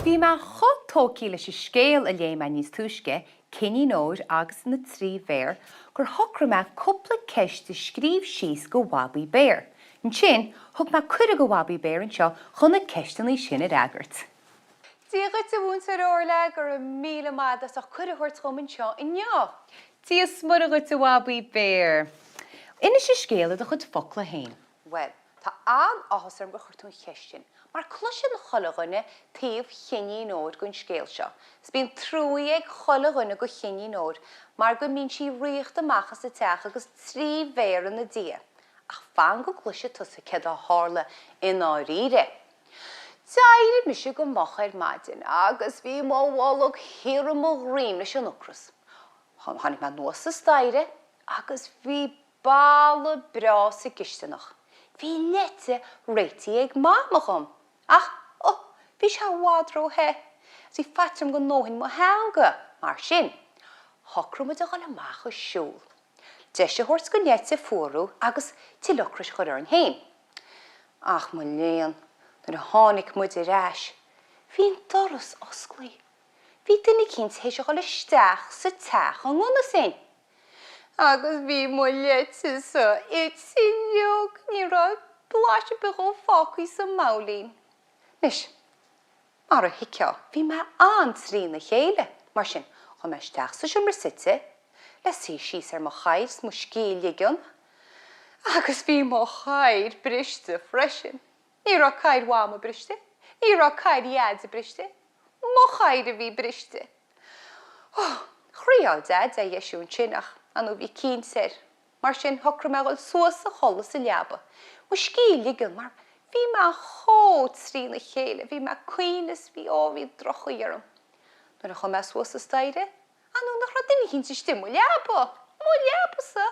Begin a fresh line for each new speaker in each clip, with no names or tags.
Bhí mé chomh tógtha leis an scéal a léigh mé níos túisce, Cinnín Óir agus na Trí Bhéar, gur shocraigh mé cúpla ceist a scríobh síos go Bhabaí Béar. Ansin, thug mé cuireadh go Bhabaí Béar anseo chun na ceisteanna sin a fhreagairt. Dia dhuit, a Mhúinteoir Orla, go raibh míle maith agat as ucht cuireadh a thabhairt dhom anseo inniu. Dia is Muire dhuit, a Bhabaí Béar. Inis an scéal i do chuid focla féin. Bhuel, tá an-áthas orm gur chuir tú an cheist sin, mar cloiseann chuile dhuine taobh Chinnín Óir den scéal seo, 's bíonn truaí ag chuile dhuine go Chinnín Óir mar go mbíonn sí righte amach as an teach agus trí bhéar ina diaidh. Ach fan go gcloise tusa céard a tharla i ndáiríre. D'éirigh mise go moch ar maidin agus bhí mo bholg thiar i mo dhroim leis an ocras. Tháinig mé anuas an staighre agus bhí boladh breá sa gcisteanach. Bhí leite réitithe ag Mama dhom. Ach, oh, bhí sé i bhfad ró-the. Agus bhí faitíos orm go ndófainn mo theanga. Mar sin, shocraigh muid a dhul amach ag siúl. Deis a thabhairt don leite fuarú agus tuilleadh ocrais a chur orainn féin. Ach mo léan, nuair a tháinig muid ar ais, bhí an doras osclaithe. Bhí duine eicínt théis a dhul isteach sa teach i ngan fhios duinn. Agus bhí mo leite-sa ite uilig, ní raibh blaiseadh ar bith dhó fágtha sa mbabhlaín. Anois, mar a thuigfeá, bhí mé an-trína chéile, mar sin, chuaigh mé isteach sa seomra suite le suí síos ar mo chathaoir is mo scíth a ligean, agus bhí mo chathaoir briste freisin. Ní raibh cathaoir Mhama briste, ní raibh cathaoir Dheaide briste, mo chathaoir a bhí briste. Ó, thriáil Deaid é a dheisiú ansin ach, ar ndóigh, bhí cinnt air. Mar sin, shocraigh mé a dhul suas a chodladh sa leaba, mo scíth a ligean, mar bhí mé chomh trína chéile, bhí mé ag caoineadh is bhí, ó, bhí droch-chaoi orm. Nuair a chuaigh mé suas an staighre, ar ndóigh nach raibh duine eicínt istigh i mo leaba! Mo leaba-sa!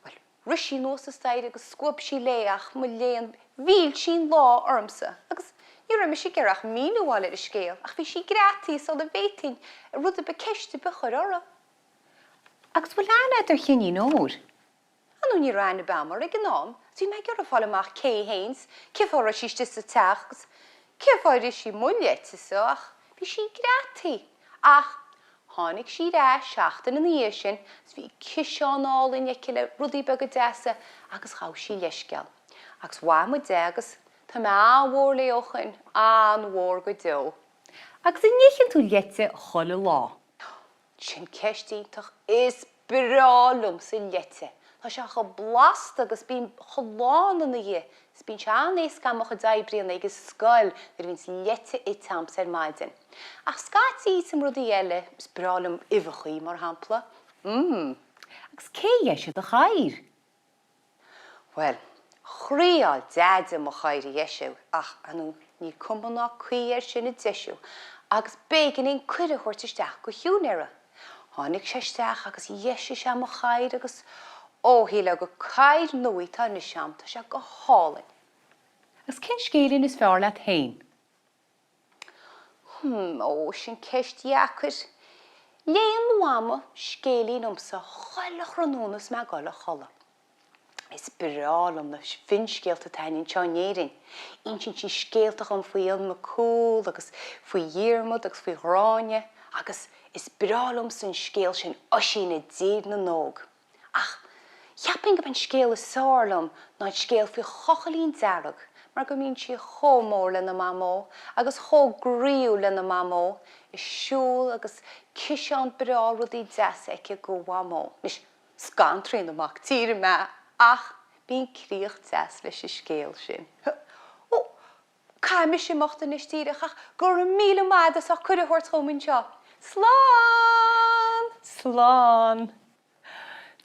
Bhuel, rith sí anuas an staighre agus scuab sí léi ach, mo léan, mhill sí an lá ormsa agus ní raibh mise ag iarraidh ach míniú a fháil ar an scéal ach bhí sí greataithe sula bhféadfainn rud ar bith, ceist ar bith a chur uirthi. Agus bhfuil aithne agat ar Chinnín Óir? Ar ndóigh ní raibh aithne ar bith a'm uirthi ag an am agus bhí mé ag iarraidh fáil amach cé héin 's cén fáth a raibh sí istigh sa teach agus cén fáth ar ith sí mo leite-sa ach bhí sí greataithe. Ach tháinig sí ar ais seachtain ina dhiaidh sin agus bhí ciseán álainn aici le rudaí beaga deasa agus ghabh sí leithscéal. Agus mhaith muid é agus tá mé an-mhór léi ó shoin, an-mhór go deo. Agus an n-itheann tú leite chuile lá? Sin ceist iontach. Is breá liomsa leite. Tá sé chomh blasta agus bím chomh lán ina dhiaidh. Is bíonn sé an-éasca a'm mo chuid oibre a dhéanamh ag an scoil nuair a bhíonns leite ite a'msa ar maidin. Ach scaití ithim rudaí eile, is breá liom uibheachaí mar shampla. Mmm. Agus cé a dheisigh do chathaoir? Bhuel, thriáil Deaide mo chathaoir a dheisiú, ach, ar ndóigh, níl cuma ná caoi air sin ag deisiú, agus b'éigean dúinn cuireadh a thabhairt isteach go shiúinéara. Tháinig sé isteach agus dheisigh sé mo chathaoir agus, ó, shílfeá gur cathaoir nua atá anois a'm, tá sé go hálainn. Agus cén scéilín is fearr leat féin? Hmm, ó, sin ceist dheacair. Léann mo mhama scéilín dhomsa chuile thráthnóna is mé ag dul a chodladh. Is breá liom na finscéalta atá againn anseo in Éirinn. Insíonn sí scéalta dhom faoi Fhionn Mac Cumhaill agus faoi Dhiarmaid agus faoi Ghráinne agus is breá liomsa an scéal sin Oisín i dTír na nÓg. Ach cheapfainn gurb é an scéal is fearr liom ná an scéal faoi Chochaillín Dearg mar go mbíonn sí chomh mór lena Mamó agus chomh groíúil lena Mamó, ag siúl agus ciseán breá rudaí deasa aici go Mhamó. Anois, is gan-Tríona mac tíre mé ach bíonn críoch deas leis an scéal sin. Ó, Caithfidh mise imeacht anois díreach ach go raibh míle maith agat as ucht cuireadh a thabhairt dhom anseo. Slán! Slán!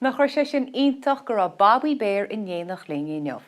Nach raibh sé sin iontach go raibh Babaí Béar in éineacht linn inniu.